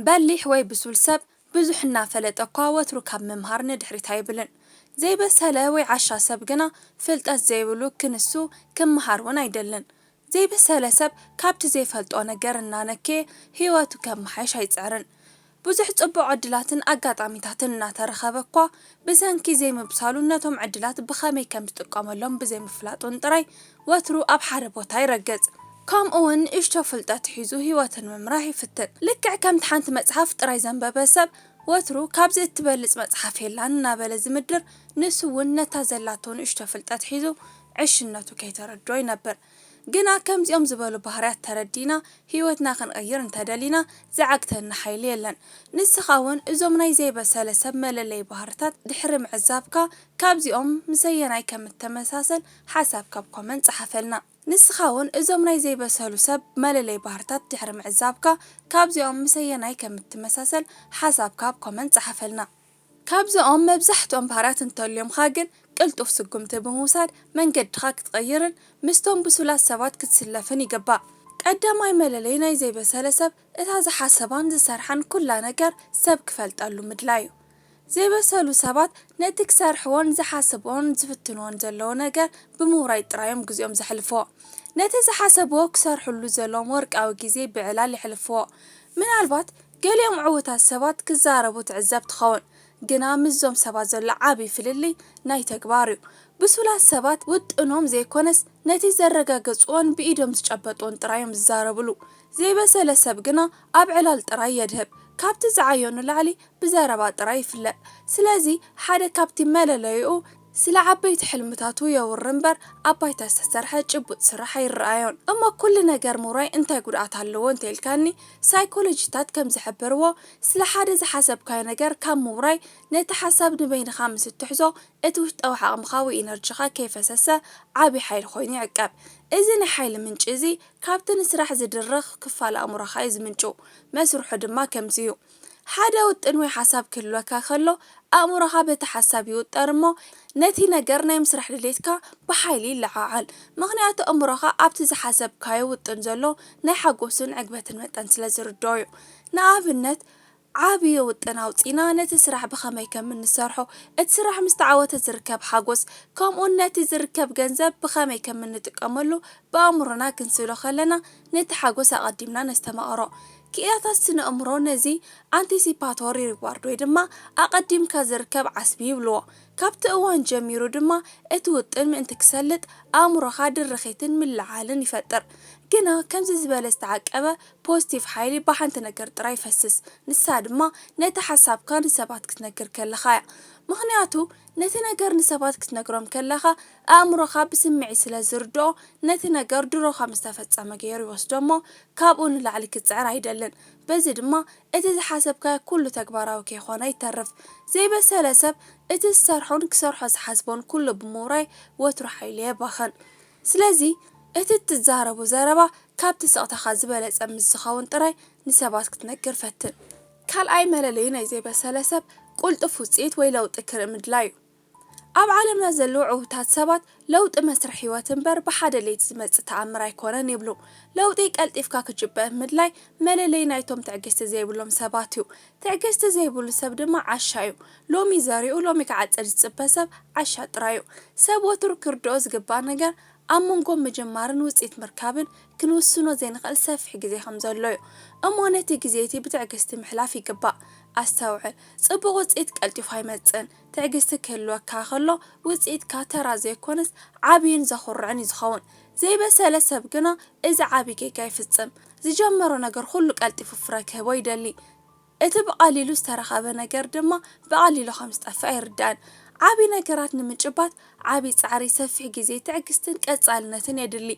በሊሕ ወይ ብሱል ሰብ ብዙሕ እናፈለጠ እኳ ወትሩ ካብ ምምሃር ንድሕሪት ኣይብልን። ዘይበሰለ ወይ ዓሻ ሰብ ግና ፍልጠት ዘይብሉ ክንሱ ክምሃር እውን ኣይደልን። ዘይበሰለ ሰብ ካብቲ ዘይፈልጦ ነገር እናነከየ ህይወቱ ከመሓይሽ ኣይጽዕርን። ብዙሕ ጽቡቕ ዕድላትን ኣጋጣሚታትን እናተረኸበ እኳ ብሰንኪ ዘይምብሳሉ ነቶም ዕድላት ብኸመይ ከም ዝጥቀመሎም ብዘይምፍላጡን ጥራይ ወትሩ ኣብ ሓደ ቦታ ይረግጽ። ከምኡ እውን ንእሽቶ ፍልጠት ሒዙ ህይወትን ምምራሕ ይፍትን። ልክዕ ከምቲ ሓንቲ መጽሓፍ ጥራይ ዘንበበ ሰብ ወትሩ ካብዚ እትበልጽ መጽሓፍ የላን እናበለ ዝምድር፣ ንሱ እውን ነታ ዘላቶ ንእሽቶ ፍልጠት ሒዙ ዕሽነቱ ከይተረድኦ ይነብር። ግና ከምዚኦም ዝበሉ ባህርያት ተረዲና ህይወትና ክንቕይር እንተደሊና ዝዓግተና ሓይሊ የለን። ንስኻ እውን እዞም ናይ ዘይበሰለ ሰብ መለለይ ባህርታት ድሕሪ ምዕዛብካ ካብዚኦም ምሰየናይ ከም እተመሳሰል ሓሳብ ካብ ኮመንት ጸሓፈልና። ንስኻ እውን እዞም ናይ ዘይበሰሉ ሰብ መለለይ ባህርታት ድሕሪ ምዕዛብካ ካብዚኦም ምሰየናይ ከም እትመሳሰል ሓሳብ ካብ ኮመንት ጸሓፈልና። ካብዚኦም መብዛሕትኦም ባህርያት እንተልዮምኻ ግን ቅልጡፍ ስጉምቲ ብምውሳድ መንገድኻ ክትቐይርን ምስቶም ብሱላት ሰባት ክትስለፍን ይግባእ። ቀዳማይ መለለይ ናይ ዘይበሰለ ሰብ እታ ዝሓሰባን ዝሰርሓን ኩላ ነገር ሰብ ክፈልጠሉ ምድላዩ። ዘይበሰሉ ሰባት ነቲ ክሰርሕዎን ዝሓስብዎን ዝፍትንዎን ዘለዉ ነገር ብምውራይ ጥራዮም ግዜኦም ዘሕልፍዎ። ነቲ ዝሓሰብዎ ክሰርሕሉ ዘለዎም ወርቃዊ ግዜ ብዕላል የሕልፍዎ። ምናልባት ገሊኦም ዕዉታት ሰባት ክዛረቡ ትዕዘብ ትኸውን፣ ግና ምስዞም ሰባት ዘሎ ዓቢ ፍልልይ ናይ ተግባር እዩ። ብሱላት ሰባት ውጥኖም ዘይኮነስ ነቲ ዘረጋገጽዎን ብኢዶም ዝጨበጥዎን ጥራዮም ዝዛረብሉ። ዘይበሰለ ሰብ ግና ኣብ ዕላል ጥራይ የድህብ። ካብቲ ዝዓዮ ንላዕሊ ብዘረባ ጥራይ ይፍለጥ። ስለዚ ሓደ ካብቲ መለለይኡ ስለ ዓበይቲ ሕልምታቱ የውሪ እምበር ኣብ ባይታ ዝተሰርሐ ጭቡጥ ስራሕ ኣይረኣዮን። እሞ ኩሉ ነገር ምውራይ እንታይ ጉድኣት ኣለዎ እንተኢልካኒ፣ ሳይኮሎጂታት ከም ዝሕብርዎ ስለ ሓደ ዝሓሰብካዮ ነገር ካብ ምውራይ ነቲ ሓሳብ ንበይንኻ ምስ እትሕዞ እቲ ውሽጣዊ ዓቕምኻ ወይ ኢነርጂኻ ከይፈሰሰ ዓቢ ሓይሊ ኮይኑ ይዕቀብ። እዚ ናይ ሓይሊ ምንጪ እዚ ካብቲ ንስራሕ ዝድርኽ ክፋል ኣእምሮኻ እዩ ዝምንጩ። መስርሑ ድማ ከምዚ እዩ። ሓደ ውጥን ወይ ሓሳብ ክህልወካ ከሎ ኣእምሮኻ በቲ ሓሳብ ይውጠር እሞ ነቲ ነገር ናይ ምስራሕ ድሌትካ ብሓይሊ ይለዓዓል። ምኽንያቱ ኣእምሮኻ ኣብቲ ዝሓሰብካዮ ውጥን ዘሎ ናይ ሓጎስን ዕግበትን መጠን ስለ ዝርድኦ እዩ። ንኣብነት ዓብዪ ውጥን ኣውጺና ነቲ ስራሕ ብኸመይ ከም እንሰርሖ፣ እቲ ስራሕ ምስ ተዓወተ ዝርከብ ሓጎስ፣ ከምኡውን ነቲ ዝርከብ ገንዘብ ብኸመይ ከም እንጥቀመሉ ብኣእምሮና ክንስእሎ ከለና ነቲ ሓጎስ ኣቐዲምና ነስተማቕሮ። ክኢላታት ስነ ኣእምሮ ነዚ ኣንቲሲፓቶሪ ሪዋርድ ወይ ድማ ኣቐዲምካ ዝርከብ ዓስቢ ይብልዎ። ካብቲ እዋን ጀሚሩ ድማ እቲ ውጥን ምእንቲ ክሰልጥ ኣእምሮኻ ድርኺትን ምልዓልን ይፈጥር። ግና ከምዚ ዝበለ ዝተዓቀበ ፖዚቲቭ ሓይሊ ብሓንቲ ነገር ጥራይ ይፈስስ፣ ንሳ ድማ ነቲ ሓሳብካ ንሰባት ክትነግር ከለኻ እያ። ምኽንያቱ ነቲ ነገር ንሰባት ክትነግሮም ከለኻ ኣእምሮኻ ብስምዒት ስለ ዝርድኦ ነቲ ነገር ድሮ ከም ዝተፈጸመ ገይሩ ይወስዶ እሞ ካብኡ ንላዕሊ ክጽዕር ኣይደልን። በዚ ድማ እቲ ዝሓሰብካዮ ኩሉ ተግባራዊ ከይኾነ ይተርፍ። ዘይበሰለ ሰብ እቲ ዝሰርሖን ክሰርሖ ዝሓስቦን ኩሉ ብምውራይ ወትሩ ሓይሉ የባኽን። ስለዚ እቲ እትዛረቦ ዘረባ ካብቲ ስቕታኻ ዝበለጸ ምስ ዝኸውን ጥራይ ንሰባት ክትነግር ፈትን። ካልኣይ መለለዩ ናይ ዘይበሰለ ሰብ ቅልጡፍ ውጽኢት ወይ ለውጢ ክርኢ ምድላዩ። ኣብ ዓለምና ዘለዉ ዕዉታት ሰባት ለውጢ መስርሕ ህይወት እምበር ብሓደ ለይቲ ዝመጽእ ተኣምር ኣይኮነን ይብሉ። ለውጢ ቀልጢፍካ ክጭበጥ ምድላይ መለለይ ናይቶም ትዕግስቲ ዘይብሎም ሰባት እዩ። ትዕግስቲ ዘይብሉ ሰብ ድማ ዓሻ እዩ። ሎሚ ዘሪኡ ሎሚ ክዓጽድ ዝጽበ ሰብ ዓሻ ጥራይ እዩ። ሰብ ወትሩ ክርድኦ ዝግባእ ነገር ኣብ መንጎ ምጅማርን ውጽኢት ምርካብን ክንውስኖ ዘይንኽእል ሰፊሕ ግዜ ከም ዘሎ እዩ። እሞ ነቲ ግዜ እቲ ብትዕግስቲ ምሕላፍ ይግባእ። ኣስተውዕል፣ ጽቡቕ ውጽኢት ቀልጢፉ ኣይመጽእን። ትዕግስቲ ክህልወካ ከሎ ውጽኢትካ ተራ ዘይኮነስ ዓብይን ዘኹርዕን እዩ ዝኸውን። ዘይበሰለ ሰብ ግና እዚ ዓቢ ጌጋ ይፍጽም። ዝጀመሮ ነገር ኩሉ ቀልጢፉ ፍረ ክህቦ ይደሊ። እቲ ብቐሊሉ ዝተረኸበ ነገር ድማ ብቐሊሉ ከም ዝጠፍእ ኣይርዳእን። ዓቢ ነገራት ንምጭባት ዓቢ ጻዕሪ፣ ሰፊሕ ግዜ፣ ትዕግስትን ቀጻልነትን የድሊ።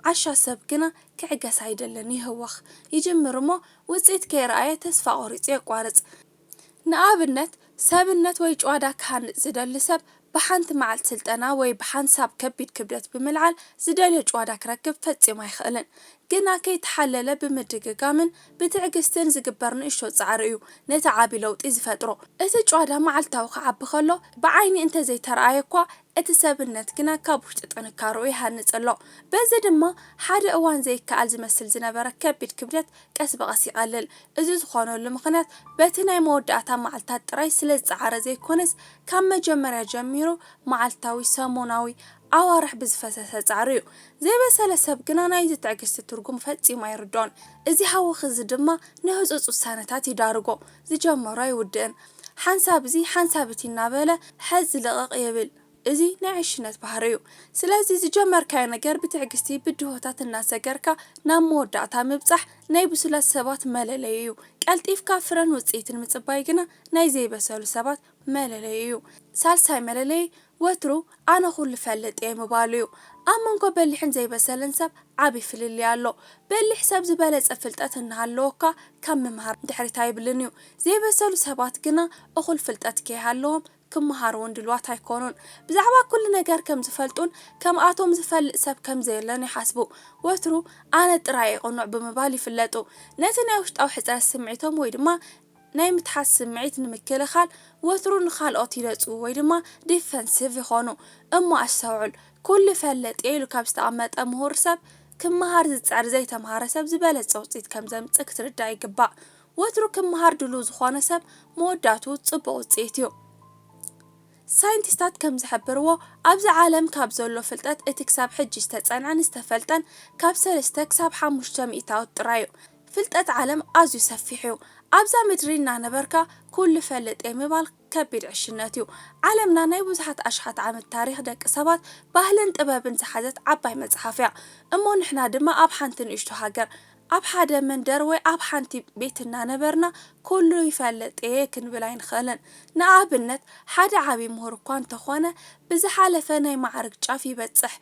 ዓሻ ሰብ ግና ክዕገስ ኣይደልን፣ ይህወኽ። ይጅምር እሞ ውጽኢት ከይረኣየ ተስፋ ቆሪጹ የቋርጽ። ንኣብነት፣ ሰብነት ወይ ጭዋዳ ክሃንጽ ዝደሊ ሰብ ብሓንቲ መዓልቲ ስልጠና ወይ ብሓንሳብ ከቢድ ክብደት ብምልዓል ዝደልዮ ጭዋዳ ክረክብ ፈጺሙ ኣይኽእልን። ግና ከይተሓለለ ብምድግጋምን ብትዕግስትን ዝግበር ንእሽቶ ጻዕሪ እዩ ነቲ ዓቢ ለውጢ ዝፈጥሮ። እቲ ጭዋዳ መዓልታዊ ክዓቢ ከሎ ብዓይኒ እንተዘይተረኣየ እኳ እቲ ሰብነት ግና ካብ ውሽጢ ጥንካረኡ ይሃንጽ ኣሎ። በዚ ድማ ሓደ እዋን ዘይከኣል ዝመስል ዝነበረ ከቢድ ክብደት ቀስ ብቐስ ይቐልል። እዚ ዝኾነሉ ምኽንያት በቲ ናይ መወዳእታ መዓልታት ጥራይ ስለ ዝጸዓረ ዘይኮነስ፣ ካብ መጀመርያ ጀሚሩ መዓልታዊ፣ ሰሙናዊ፣ ኣዋርሕ ብዝፈሰሰ ጻዕሪ እዩ። ዘይበሰለ ሰብ ግና ናይዚ ትዕግስቲ ትርጉም ፈጺሙ ኣይርድኦን። እዚ ሃወኽ እዚ ድማ ንህጹጽ ውሳነታት ይዳርጎ። ዝጀመሮ ኣይውድእን። ሓንሳብ እዚ ሓንሳብ እቲ እናበለ ሕዚ ልቕቕ ይብል። እዚ ናይ ዕሽነት ባህሪ እዩ። ስለዚ ዝጀመርካዮ ነገር ብትዕግስቲ ብድሆታት እናሰገርካ ናብ መወዳእታ ምብጻሕ ናይ ብሱላት ሰባት መለለዩ እዩ። ቀልጢፍካ ፍረን ውጽኢትን ምጽባይ ግና ናይ ዘይበሰሉ ሰባት መለለዩ እዩ። ሳልሳይ መለለይ ወትሩ ኣነ ኩሉ ፈልጥ እየ ምባሉ እዩ። ኣብ መንጎ በሊሕን ዘይበሰለን ሰብ ዓቢ ፍልልይ ኣሎ። በሊሕ ሰብ ዝበለጸ ፍልጠት እናሃለወካ ካብ ምምሃር ድሕሪት ኣይብልን እዩ። ዘይበሰሉ ሰባት ግና እኹል ፍልጠት ከይሃለዎም ክመሃሩ እውን ድልዋት ኣይኮኑን። ብዛዕባ ኩሉ ነገር ከም ዝፈልጡን ከምኣቶም ዝፈልጥ ሰብ ከም ዘየለን ይሓስቡ። ወትሩ ኣነ ጥራይ እየ ቅኑዕ ብምባል ይፍለጡ። ነቲ ናይ ውሽጣዊ ሕጽረት ስምዒቶም ወይ ድማ ናይ ምትሓዝ ስምዒት ንምክልኻል ወትሩ ንኻልኦት ይደጽዉ ወይ ድማ ዲፈንሲቭ ይኾኑ። እሞ ኣስተውዕል፣ ኩሉ ፈለጥ እየ ኢሉ ካብ ዝተቐመጠ ምሁር ሰብ ክመሃር ዝጽዕር ዘይተምሃረ ሰብ ዝበለጸ ውጽኢት ከም ዘምጽእ ክትርዳእ ይግባእ። ወትሩ ክመሃር ድሉው ዝኾነ ሰብ መወዳእትኡ ጽቡቕ ውጽኢት እዩ። ሳይንቲስታት ከም ዝሕብርዎ፣ ኣብዚ ዓለም ካብ ዘሎ ፍልጠት እቲ ክሳብ ሕጂ ዝተጸንዐን ዝተፈልጠን ካብ ሰለስተ ክሳብ ሓሙሽተ ሚእታዎት ጥራይ እዩ። ፍልጠት ዓለም ኣዝዩ ሰፊሕ እዩ። ኣብዛ ምድሪ እናነበርካ ኩሉ ፈልጥ እየ ምባል ከቢድ ዕሽነት እዩ። ዓለምና ናይ ብዙሓት ኣሽሓት ዓመት ታሪኽ ደቂ ሰባት፣ ባህልን ጥበብን ዝሓዘት ዓባይ መጽሓፍ እያ። እሞ ንሕና ድማ ኣብ ሓንቲ ንእሽቶ ሃገር፣ ኣብ ሓደ መንደር ወይ ኣብ ሓንቲ ቤት እናነበርና ኩሉ ይፈልጥ እየ ክንብል ኣይንኽእልን። ንኣብነት፣ ሓደ ዓቢ ምሁር እኳ እንተኾነ፣ ብዝሓለፈ ናይ ማዕርግ ጫፍ ይበጽሕ።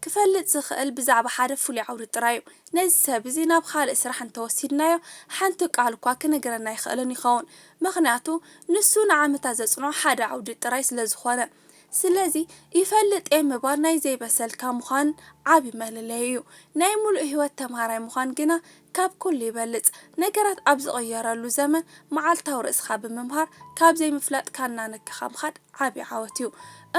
ክፈልጥ ዝኽእል ብዛዕባ ሓደ ፍሉይ ዓውዲ ጥራይ እዩ። ነዚ ሰብ እዚ ናብ ካልእ ስራሕ እንተወሲድናዮ፣ ሓንቲ ቃል እኳ ክነግረና ኣይኽእልን ይኸውን። ምኽንያቱ፣ ንሱ ንዓመታት ዘጽንዖ ሓደ ዓውዲ ጥራይ ስለ ዝኾነ። ስለዚ፣ ይፈልጥ እየ ምባል ናይ ዘይበሰልካ ምዃን ዓቢ መለለዪ እዩ። ናይ ምሉእ ህይወት ተምሃራይ ምዃን ግና ካብ ኩሉ ይበልጽ። ነገራት ኣብ ዝቕየረሉ ዘመን፣ መዓልታዊ ርእስኻ ብምምሃር፣ ካብ ዘይምፍላጥካ እናነከኻ ምኻድ ዓቢ ዓወት እዩ።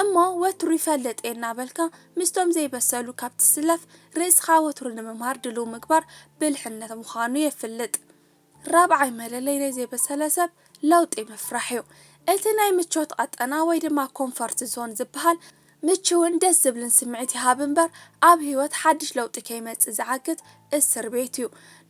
እሞ ወትሩ ይፈልጥ እየ እናበልካ ምስቶም ዘይበሰሉ ካብ ትስለፍ፣ ርእስኻ ወትሩ ንምምሃር ድሉው ምግባር ብልሕነት ምዃኑ የፍልጥ። ራብዓይ መለለይ ናይ ዘይበሰለ ሰብ ለውጢ ምፍራሕ እዩ። እቲ ናይ ምቾት ቀጠና ወይ ድማ ኮምፎርት ዞን ዝበሃል ምቹውን ደስ ዝብልን ስምዒት ይሃብ እምበር፣ ኣብ ህይወት ሓድሽ ለውጢ ከይመጽእ ዝዓግት እስር ቤት እዩ።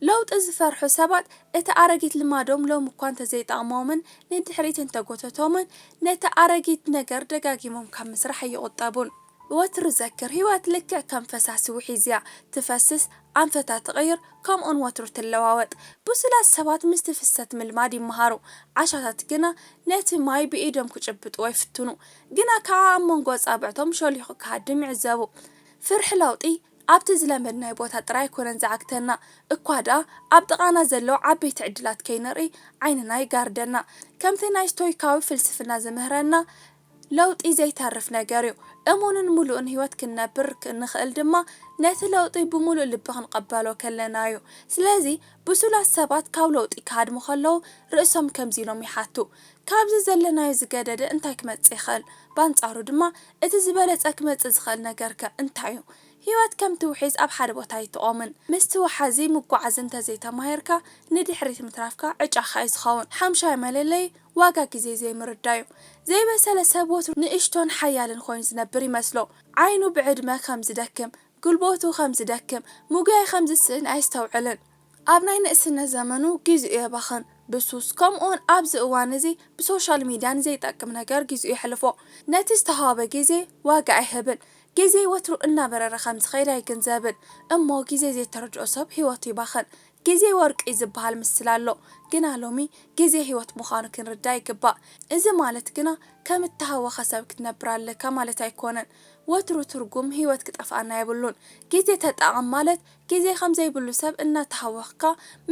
ለውጢ ዝፈርሑ ሰባት እቲ ኣረጊት ልማዶም ሎሚ እኳ እንተዘይጠቕሞምን ንድሕሪት እንተጎተቶምን፣ ነቲ ኣረጊት ነገር ደጋጊሞም ካብ ምስራሕ ኣይቑጠቡን። ወትሩ ዘክር፣ ህይወት ልክዕ ከም ፈሳሲ ውሒዝ እያ፣ ትፈስስ፣ ኣንፈታ ትቕይር፣ ከምኡውን ወትሩ ትለዋወጥ። ብሱላት ሰባት ምስቲ ፍሰት ምልማድ ይመሃሩ። ዓሻታት ግና ነቲ ማይ ብኢዶም ክጭብጥዎ ይፍትኑ፣ ግና ከኣ ኣብ መንጎ ኣጻብዕቶም ሸሊኹ ክሃድም ይዕዘቡ። ፍርሒ ለውጢ ኣብቲ ዝለመድናዮ ቦታ ጥራይ ኣይኮነን ዝዓግተና፣ እኳ ደኣ ኣብ ጥቓና ዘለዉ ዓበይቲ ዕድላት ከይንርኢ ዓይንና ይጋርደና። ከምቲ ናይ ስቶይካዊ ፍልስፍና ዝምህረና፣ ለውጢ ዘይተርፍ ነገር እዩ። እሙንን ምሉእን ህይወት ክንነብር ክ-፣ ንኽእል ድማ ነቲ ለውጢ ብምሉእ ልቢ ክንቐበሎ ከለና እዩ። ስለዚ፣ ብሱላት ሰባት ካብ ለውጢ ክሃድሙ ከለዉ ርእሶም ከምዚ ኢሎም ይሓቱ፣ "ካብዚ ዘለናዮ ዝገደደ እንታይ ክመጽእ ይኽእል? ብኣንጻሩ ድማ፣ እቲ ዝበለጸ ክመጽእ ዝኽእል ነገርከ እንታይ እዩ?" ህይወት ከምቲ ውሒዝ ኣብ ሓደ ቦታ ኣይትቖምን። ምስቲ ወሓዚ ምጓዓዝ እንተዘይተማሂርካ፣ ንድሕሪት ምትራፍካ ዕጫኻ እዩ ዝኸውን። ሓምሻይ መለለይ ዋጋ ግዜ ዘይምርዳዩ። ዘይበሰለ ሰብ ወትሩ ንእሽቶን ሓያልን ኮይኑ ዝነብር ይመስሎ። ዓይኑ ብዕድመ ከም ዝደክም፣ ጉልበቱ ከም ዝደክም፣ ምጉያይ ከም ዝስእን ኣየስተውዕልን። ኣብ ናይ ንእስነት ዘመኑ ግዜኡ የባኽን። ብሱስ፣ ከምኡውን ኣብዚ እዋን እዚ ብሶሻል ሚድያ ንዘይጠቅም ነገር ግዜኡ የሕልፎ። ነቲ ዝተዋህበ ግዜ ዋጋ ኣይህብን። ግዜ ወትሩ እናበረረ ከም ዝኸይድ ኣይግንዘብን። እሞ ግዜ ዘይተረድኦ ሰብ ህይወቱ ይባኽን። ግዜ ወርቂ ዝበሃል ምስላ ኣሎ፣ ግና ሎሚ ግዜ ህይወት ምዃኑ ክንርዳእ ይግባእ። እዚ ማለት ግና ከም እተሃወኸ ሰብ ክትነብር ኣለካ ማለት ኣይኮነን። ወትሩ ትርጉም ህይወት ክጠፍኣና የብሉን። ግዜ ተጠቐም ማለት ግዜ ከም ዘይብሉ ሰብ እናተሃወኽካ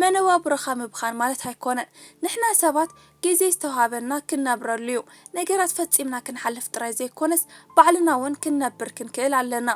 መነባብሮኻ ምብኻን ማለት ኣይኮነን። ንሕና ሰባት ግዜ ዝተዋሃበና ክንነብረሉ እዩ። ነገራት ፈጺምና ክንሓልፍ ጥራይ ዘይኮነስ፣ ባዕልና እውን ክንነብር ክንክእል ኣለና።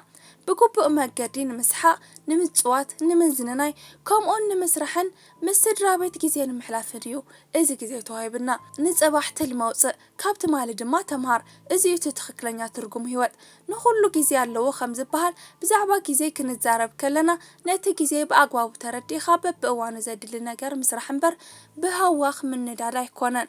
ብግቡእ መገዲ ንምስሓቕ፣ ንምጽዋት፣ ንምዝንናይ፣ ከምኡውን ንምስራሕን ምስ ስድራ ቤት ግዜ ንምሕላፍን እዩ እዚ ግዜ ተዋሂብና። ንጽባሕ ትልሚ ኣውጽእ፣ ካብ ትማሊ ድማ ተምሃር። እዚ እዩ እቲ ትኽክለኛ ትርጉም ህይወት። ንኹሉ ግዜ ኣለዎ ከም ዝበሃል፣ ብዛዕባ ግዜ ክንዛረብ ከለና፣ ነቲ ግዜ ብኣግባቡ ተረዲእኻ በብእዋኑ ዘድሊ ነገር ምስራሕ እምበር ብሃዋኽ ምንዳድ ኣይኮነን።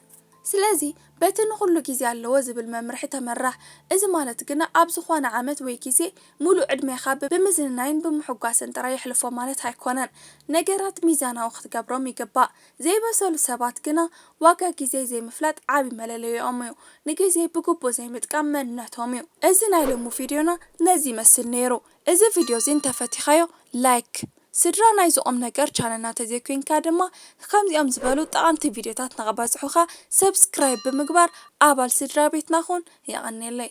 ስለዚ በቲ ንኹሉ ግዜ ኣለዎ ዝብል መምርሒ ተመራሕ። እዚ ማለት ግና ኣብ ዝኾነ ዓመት ወይ ግዜ ሙሉእ ዕድሜኻ ብምዝንናይን ብምሕጓስን ጥራይ የሕልፎ ማለት ኣይኮነን። ነገራት ሚዛናዊ ክትገብሮም ይግባእ። ዘይበሰሉ ሰባት ግና ዋጋ ግዜ ዘይምፍላጥ ዓቢ መለለይኦም እዩ። ንግዜ ብግቡእ ዘይምጥቃም መንነቶም እዩ። እዚ ናይ ሎሚ ቪድዮና ነዚ ይመስል ነይሩ። እዚ ቪድዮ እዚ እንተፈቲኻዮ ላይክ፣ ስድራ ናይዚ ቁም ነገር ቻነልና ተዘይኮይንካ ድማ ከምዚኦም ዝበሉ ጠቐምቲ ቪድዮታት ንኸበጽሑኻ ሰብስክራይብ ብምግባር ኣባል ስድራ ቤትና ኹን። የቐንየለይ።